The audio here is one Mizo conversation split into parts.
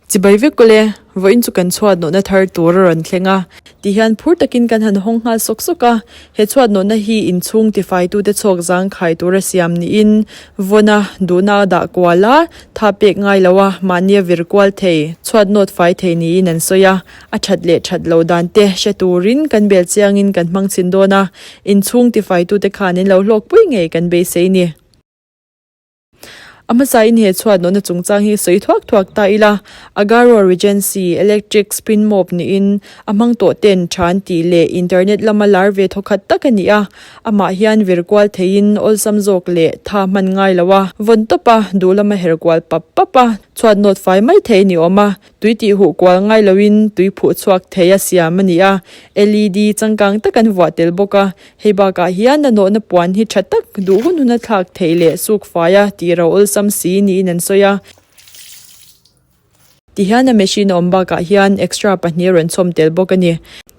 Chibai vek awle, vawiin chu kan chhuat nawhna thar tur a rawn thleng a, ti hian phur takin kan han hawng nghal sawk sawk a. He chhuat nawhna hi inchhung tifaitute chhawk zang khai tura siam niin vawn a, duhna a dah kual a, tha pek ngai lo a, mahni a vir kual thei, chhuat nawt fai thei niin an sawi a. A that leh that lo dan te hre turin kan bel chiangin kan hmang chhin dawn a, inchhung tifaitute khan in lo hlawkpui ngei kan beisei ni. A hmasain he chhuat nawhna chungchang hi sawi thuak thuak ta ila, Agaro Regency Electric Spin Mop niin a hmang tawh ten than tih leh internet lama lar ve thawkhat tak a ni a, amah hian vir kual theiin awlsam zawk leh tha hman ngai lo a, vawn tawp a, duh lama her kual pap pap a, chhuat nawt fai mai thei ni awm a, tui tih huh kual ngai loin tui phuh chhuak thei a siam a ni a, LED changkang tak an vuah tel bawk a, Hei bakah hian a nawhna puan hi tha tak duh hun hun a thlak theih leh suk faia tih ro awlsam si niin an sawi a. Tihian a machine a awm bakah hian extra pahnih a rawn chhawm tel bawk a ni.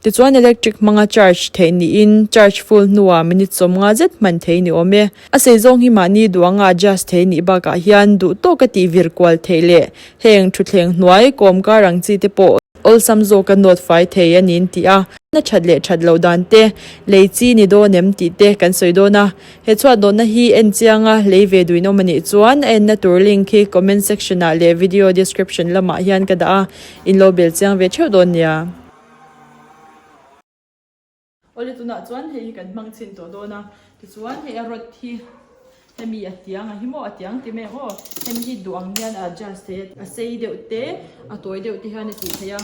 Tichuan electric hmanga charge theih niin charge full hnuah minute 50 zet hman thei ni awm e. A sei zawng hi mahni duh anga adjust thei nih bakah hian duh tawka tih vir kual theih leh heng thutthleng hnuai kawm kar ang chi te pawh awlsam zawka nawt fai thei a niin tih a. Na that leh that loh dan te, lei chi ni dawn em tih te kan sawi dawn a. He chhuat nawhna hi en chianga lei ve duin awm a nih chuan a enna tur link hi comment section ah leh video description lamah hian ka dah a, in lo bel chiang ve theuh dawn nia. Awle tunah chuan hei hi kan hmang chhin tawh dawn a, tichuan hei a rod hi hemi a tiang a hi maw a tiang ti mai ang aw, hemi hi duh ang hian a adjust thei a, a sei deuh te a tawi deuh te hian a tih theih a,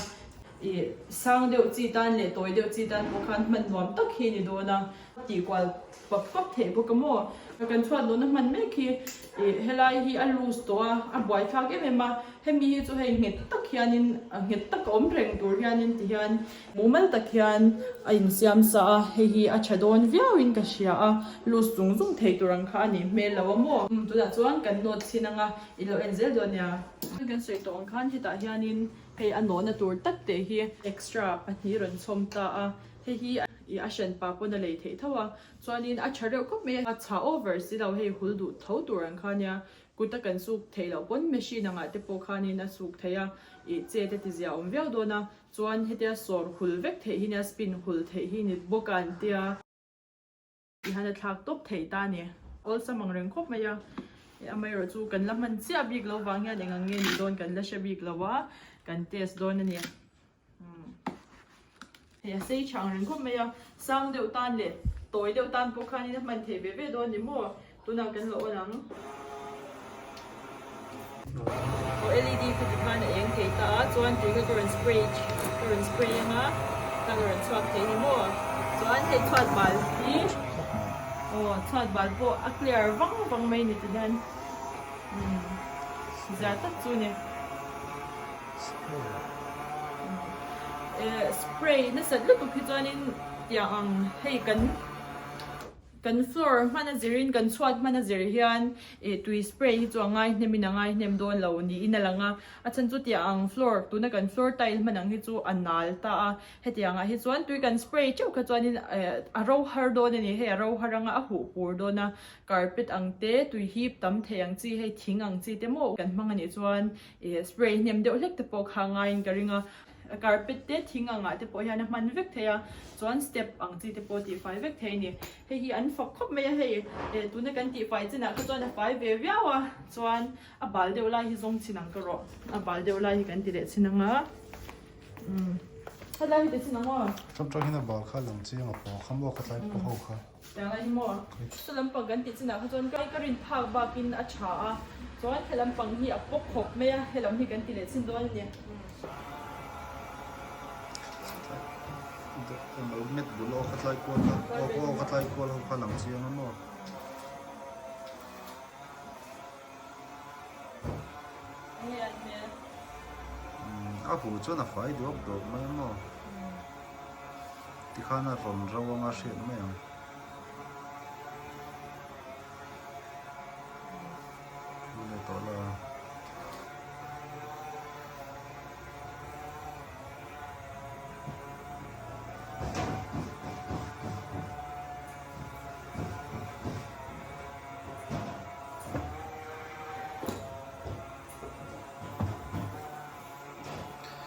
ih sang deuh chi tan leh tawi deuh chi tan pawh khan hman nuam tak hi a ni dawn a, tih kual pap pap theih bawk a maw, kan chhuat nawhna hman mek hi ih helai hi a loose tawh a, a buaithlak em em a, hemi hi chu hei nghet tak hianin nghet tak a awm reng tur hianin ti hian. Mumal tak hian a insiam sa a, hei hi a tha dawn viauin ka hria a, loose zung zung thei tur ang kha a nih hmel lo a maw? Tunah chuan kan note chhin anga i lo en zel dawn nia. Kan sawi tawh ang khan hetah hianin hei a nawhna tur tak teh hi extra pahnih rawn chhawm ta a, hei hi i a hranpa pawn a lei theih tho a, chuanin a tha reuh khawp mai a, a chhah over si lo hei hul duh tho tur ang kha nia, Kut a kan suk theih loh pawn machine angah te pawh khanin a suk theih a, ih chet a ti zia awm viau dawn a, chuan hetia sawr hul vek theih hi nia spin hul theih hi ni bawk a an tia. Ti hian a thlak tawp thei ta a ni. Awlsam ang reng khawp mai a, ih amaherawh chu kan la hman chiah bik lo vang hian eng ang nge nih dawn kan la hre bik lo a, kan test dawn a ni. Hei a sei tha ang reng khawp mai a, sang deuh tan leh tawi deuh tan pawh khanin a hman theih ve ve dawn ni maw? Tunah kan lo on ang. Aw LED kha tikhan a eng thei ta a, chuan tui kha ka rawn spray ka rawn spray ang a, ka rawn chhuak thei ni maw? Chuan hei chhuat bal hi aw chhuat bal pawh a clear vang vang mai ni tihian umm zia tak chu ni. Spray nasat lutuk hi chuanin tiang ang hei kan kan floor hman a zirin kan chhuat hman a zir hian ih tui spray hi chu a ngai hnemin a ngai hnem dawn lo niin a lang a, a chhan chu tiang ang floor tuna kan floor tile hman ang hi chu a nal ta a, hetiang ah hi chuan tui kan spray teuh kha chuanin a ro har dawn a ni, hei a ro har anga a huh pur dawn a, carpet ang te tui hip tam thei ang chi hei thing ang chi te maw kan hmang a nih chuan Ih spray hnem deuh hlek te pawh kha ngaiin ka ring a, carpet te thing angah te pawh hian a hman vek thei a, chuan step ang chi te pawh tihfai vek thei a ni. Hei hi an fak khawp mai a hei eh tuna kan tihfai chinah kha chuan a fai ve viau a, chuan a bal deuh lai hi zawng chin ang ka rawh, a bal deuh lai hi kan ti leh chin ang a, umm helai hi ti chin ang aw. Ṭawng ṭawng hian a bal kha lang chiang a paw kha maw khatlai pawh ho kha. Tiang a ni maw? Saw lampang kan tih chinah kha chuan ka rin phak bakin a tha a, chuan he lampang hi a pawk khawp mai a, he lam hi kan ti leh chin dawn a ni. Met bul aw kha tlai kual kha aw aw kha tlai kual ho kha lang chiang a maw? A huh chuan a fai duak duak mai a maw? Tikhan a rawn ro anga hriat mai ang. Thu leh tawh la.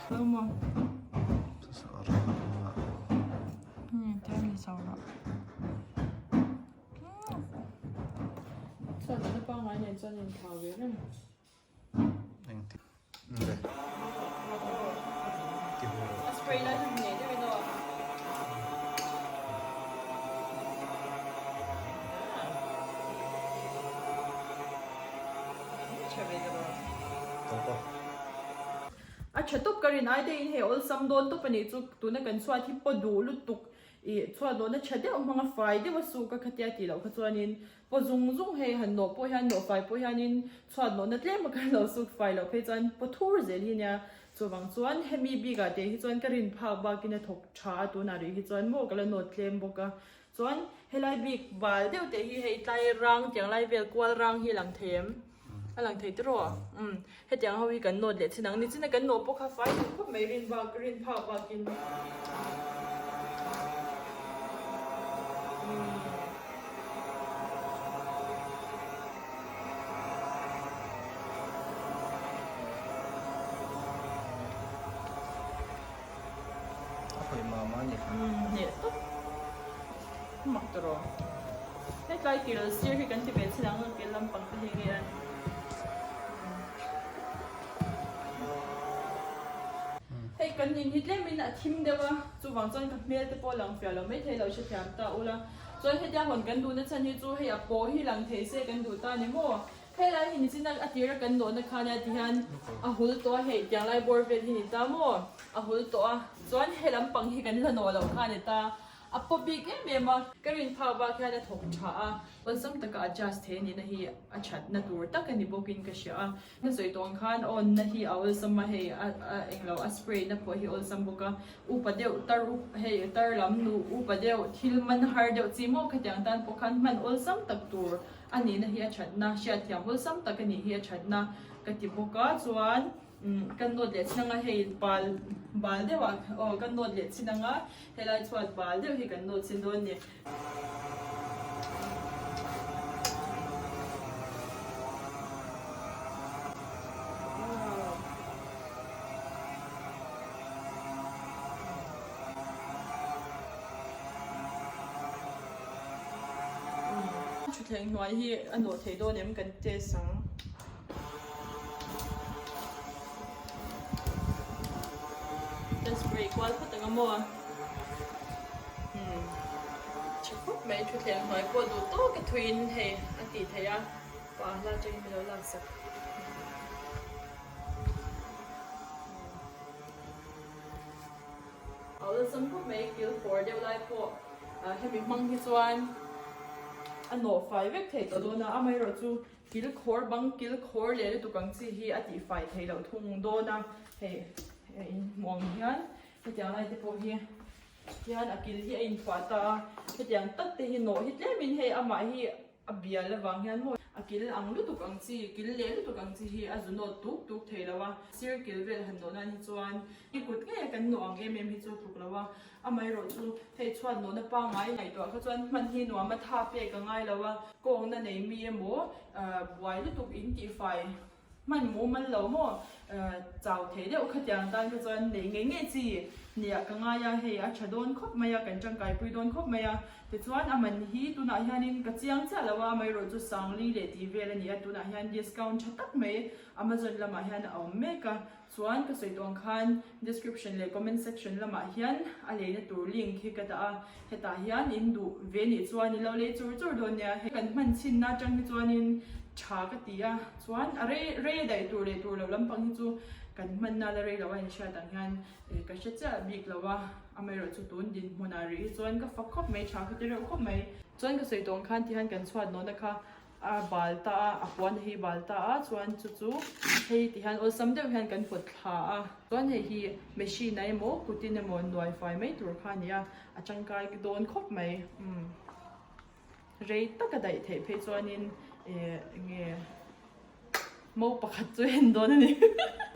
A tha tawp ka rin ai deuhin hei awlsam dawn tawp a nih chu tuna kan chhuat hi paw duh lutuk ih chhuat dawhna tha deuh hmanga fai deuh a suk a khatia tih loh kha chuanin paw zung zung hei han nawh pawh hian nawh fai pawh hianin chhuat nawhna tlem a kan lo suk fai loh phei chuan paw thur zel hi nia chuvang chuan hemi bikah te hi chuan ka rin phak bakin a thawk tha a tunah rih hi chuan maw ka la nawt tlem bawk a Chuan helai bik bal deuh teh hi hei tlai rang tiang lai vel kual rang hi a lang thei em? A lang thei tiraw? Umm hetiang ho hi kan nawt leh chin ang ni chin a kan nawh pawh kha fai duh khawp mai rin bak rin phak bakin. A khawih mah mah a ni kha. Umm hneh tawp mak ta rawh. Hetlai kil sir hi kan ti ve chin ang kil lampang te hi nge a Hei kan in hi tlemin a thim deuh a, chuvang chuan ka hmel te pawh lang fiah lo maithei lo hrethiam ta ula. Chuan hetia hawn kan duhna chhan hi chu hei a paw hi lang thei se kan duh ta ni maw? Helai hi nichin a tira kan nawhna khan a tihian a hul tawh a hei tiang lai bawr vel hi ni ta maw a hul tawh a chuan he lampang hi kan la nawh loh kha a ni ta a paw bik em em a ka rin phak bak hian a thawk tha a awlsam taka adjust thei a nihna hi a thatna tur tak a ni bawkin ka hria a na sawi tawh ang khan awn na hi a awlsam a hei a a englo a spray na pawh hi awlsam bawk a upa deuh tar up hei tar lam nu upa deuh thil man har deuh chi maw khatiang tan pawh khan hman awlsam tak tur A nihna hi a thatna, hriatthiam awlsam tak a nih hi a thatna ka ti bawk a, chuan ka nawt leh chin anga hei bal bal deuh ah aw ka nawt leh chin anga helai chhuat bal deuh hi kan nawt chin dawn a ni. Thutthleng hnuai hi a nawh thei dawn em kan test ang. Kan spray kual phawt ang a maw? Umm tha khawp mai thutthleng hnuai pawh duh tawk a thuiin hei a tih theih a pa hla atangin min lo laksak. A awlsam khawp mai kil fawr deuh lai pawh hemi hmang hi chuan a nawh fai vek thei tawh dawn a, amaherawh chu kil khawr bang kil khawr leh lutuk ang chi hi a tih fai thei loh thung dawn a, hei in hmuh ang hian hetiang lai te pawh hi hian a kil hi a inthuah ta a, hetiang tak te hi nawh hi tlemin hei amah hi A bial avang hian maw a kil ang lutuk ang chi, kil leh lutuk ang chi hi a zu nawt tuk tuk thei lo a, sir kil vel han nawh nan hi chuan i kut ngei a kan nawh ang em em hi chu tluk lo a, amaherawh chu hei chhuat nawhna pangngai ngaihtuah kha chuan hman hi nuam a tha pek a ngai lo a, kawngna nei mi emaw buai lutuk in tihfai Hman mumal lo maw? Chau thei deuh khatiang tan kha chuan neih ngei ngei chi nia ka ngai a, hei a tha dawn khawp mai a, kan tangkaipui dawn khawp mai a. Tichuan a man hi tunah hianin ka chiang chiah lo a, amaherawh chu Sangli leh tih vel a ni a, tunah hian discount tha tak mai Amazon lamah hian a awm mek a. Chuan ka sawi tawh ang khan description leh comment section lamah hian a leina tur link hi ka dah a, hetah hian in duh ve nih chuan in lo lei chur chur dawn nia. Hei kan hman chhinna atang hi chuanin tha ka ti a, chuan a rei rei a daih tur leh tur loh lampang hi chu kan hmanna la rei lo a inhriat ang hian ka hre chiah bik lo a, amaherawhchu tun dinhmunah rih hi chuan ka fak khawp mai, tha ka ti reuh khawp mai. Chuan ka sawi tawh ang khan tihian kan chhuat nawhna kha A bal ta a, a puan hi bal ta a, chuan chu chu hei ti hian awlsam deuh hian kan pawt thla a, chuan hei hi machine ah emaw kutin emaw nuai fai mai tur kha a ni a, a tangkai dawn khawp mai umm rei tak a daih theih phei chuanin eh eng nge mo pakhat chu a en dawn a ni.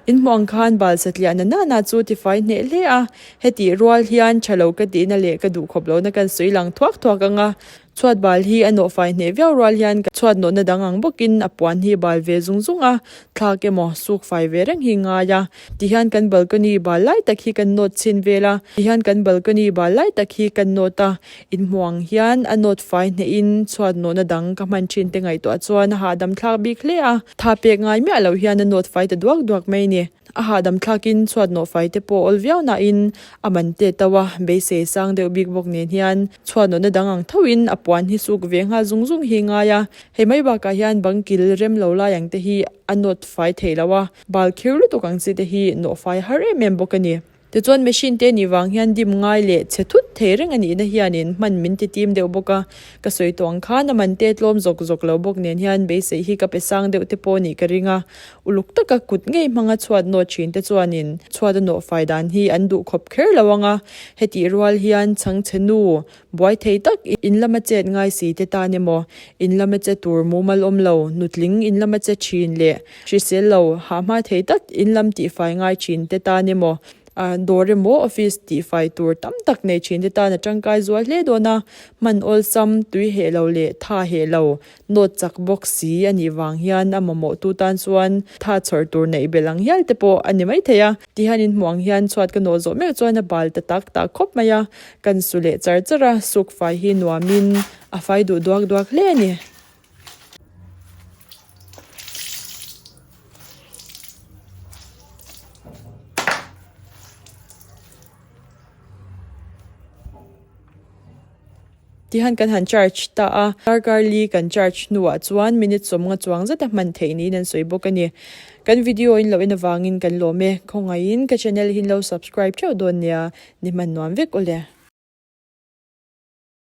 In hmuh ang khan bal satliah na nana chu tifai hneh hle a, hetih rual hian tha lo ka tihna leh ka duh khawp lohna kan sawi lang thuak thuak ang a, chhuat bal hi a nawhfai hneh viau rual hian chhuat nawhna dang ang bawkin a puan hi bal ve zung zung a, thlak emaw suk fai ve reng hi ngai a, tihian kan balcony bal lai tak hi kan nawt chhin vel a, tihian kan balcony bal lai tak hi kan nawt a, in hmuh ang hian a nawt fai hnehin chhuat nawhna dang ka hman thin te ngaihtuah chuan a hahdam thlak bik hle a. Tha pek ngai miah loh hian a nawt fai ta duak duak mai ni. A hahdam thlakin chhuat nawh fai te pawh awl viau nain a man te to a, beisei sang deuh bik bawk nen hian chhuat nawhna dang ang thoin a puan hi suk ve nghal zung zung hi ngai a. Hei mai bakah hian bang kil rem lo lai ang te hi a nawt fai theih loh a, bal khir lutuk ang chi te hi nawh fai har em em bawk a ni. Tichuan machine te nih vang hian dim ngai leh chhe thut thei reng a nihna hianin hman min ti tim deuh bawk a, ka sawi tawh ang khan a man te tlawm zawk zawk lo bawk nen hian beisei hi ka pe sang deuh te pawh nih ka ring a, uluk taka kut ngei hmanga chhuat nawt thin te chuanin chhuat a nawh fai dan hi an duh khawp kher lo ang a, hetih rual hian chhangchhe nu buai thei tak in lama chet ngai si te tan emaw, in lama che tur mumal awm lo, nutling in lama che thin leh hrisel lo hahma thei tak in lam tihfai ngai thin te tan emaw, dawr emaw office tihfai tur tam tak nei thin te tan a tangkai zual hle dawn a, hman awlsam, tui heh lo leh tha heh lo, Nawt chak bawk si a nih vang hian a mamawhtu tan chuan tha chhawr tur neih belh ang hial te pawh a ni maithei a. Tihian in hmuh ang hian chhuat ka nawh zawh meuh chuan a bal ta tak tak khawp mai a, kan su leh char char a, suk fai hi nuamin a fai duh duak duak hle a ni. Tihian kan han charge ta a, darkar li kan charge hnuah chuan minute sawmnga chuang zeta hman theih niin an sawi bawk a ni. Kan video in lo en avangin kan lawm e, khawngaihin ka channel hi in lo subscribe theuh dawn nia, ni hman nuam vek awle.